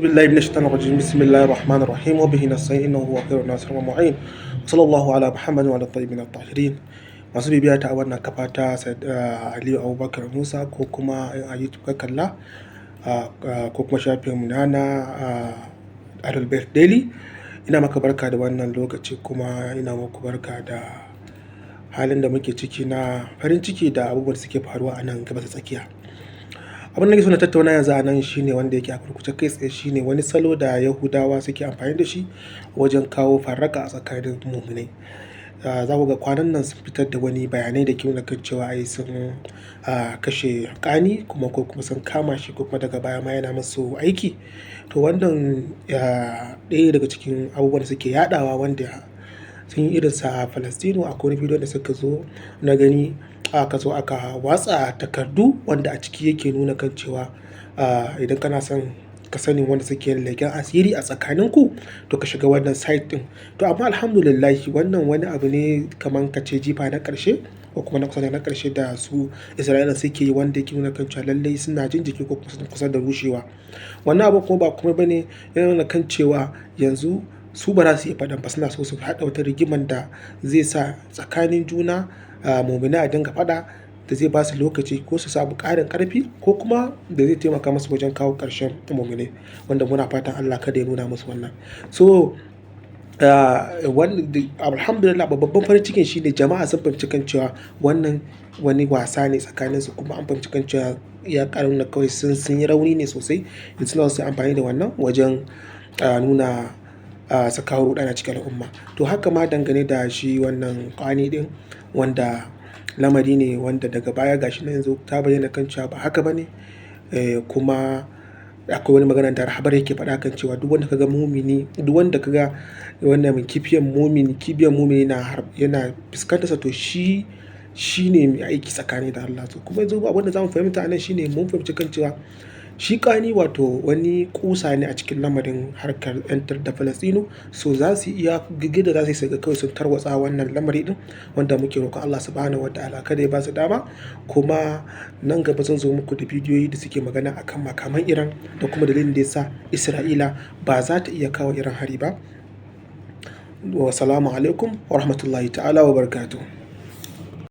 Billahi minash shaitanir rajim. Bismillahir rahmanir rahim. Wa bihi nasta'in, innahu huwa khairun nasirin wa mu'in. Sallallahu ala Muhammadin wa ala tayyibin at-tahirin. Masu bibiya ta a wannan kafa ta Aliyu Abubakar Musa, ko kuma a YouTube ka kalla, ko kuma shafin mu na Ahlul Bait Daily. Ina maka barka da wannan lokaci, kuma ina muku barka da halin da muke ciki na farin ciki da abubuwan da suke faruwa a nan Gabas ta Tsakiya. Abin da nake so na tattauna yanzu a nan shine, wanda yake a gurguje kai tsaye, shine wani salo da Yahudawa suke amfani da shi wajen kawo farraka a tsakanin muminai. Za ku ga kwanan nan sun fitar da wani bayanai da ke nuna kan cewa ai sun kashe Ƙani, kuma ko kuma sun kama shi, ko kuma daga baya ma yana musu aiki. To, wannan ɗaya daga cikin abubuwan da suke yaɗawa, wanda sun yi irinsa a Falastinu. Akwai wani bidiyo da suka zo na gani, aka zo aka watsa takardu wanda a ciki yake nuna kan cewa idan kana son ka sani wanda suke leƙen asiri a tsakaninku, to ka shiga wannan site ɗin. To, amma alhamdulillahi, wannan wani abu ne kamar ka ce jifa na ƙarshe ko kuma na kusa da na ƙarshe da su Isra'ila suke yi, wanda yake nuna kan cewa lallai suna jin jiki ko kuma suna kusa da rushewa. Wannan abu kuma ba komai bane, yana nuna kan cewa yanzu su ba za su iya faɗan ba, suna so su haɗa wata rigiman da zai sa tsakanin juna muminai a dinga faɗa, da zai ba su lokaci ko su samu ƙarin ƙarfi, ko kuma da zai taimaka musu wajen kawo ƙarshen muminai, wanda muna fatan Allah kada ya nuna musu wannan. So alhamdulillah, babban farin cikin shine jama'a sun fahimci kan cewa wannan wani wasa ne tsakaninsu, kuma an fahimci kan cewa ya ƙara nuna kawai sun yi rauni ne sosai, yanzu suna so su yi amfani da wannan wajen nuna su kawo ruɗani a cikin al'umma. To, haka ma dangane da shi wannan Ƙani ɗin, wanda lamari ne wanda daga baya gashi nan yanzu ta bayyana kan cewa ba haka ba ne. Kuma akwai wani magana da Rahabar yake faɗa kan cewa duk wanda kaga mumini, duk wanda kaga wannan kifiyan mumini, kibiyan mumini na yana fuskantarsa, to shi shine mai aiki tsakani da Allah. To, kuma yanzu abin da zamu fahimta a nan shine, mun fahimci kan cewa shi Ƙani wato wani ƙusa ne a cikin lamarin harkar 'yantar da Falastinu. So za su iya da za su yi su ga kawai sun tarwatsa wannan lamari ɗin, wanda muke roƙon Allah Subhanahu wa Ta'ala kada ya ba su dama. Kuma nan gaba zan zo muku da bidiyoyi da suke magana akan makaman Iran da kuma dalilin da ya sa Isra'ila ba za ta iya kawo Iran hari ba. Wassalamu alaikum wa rahmatullahi ta'ala wa barakatuh.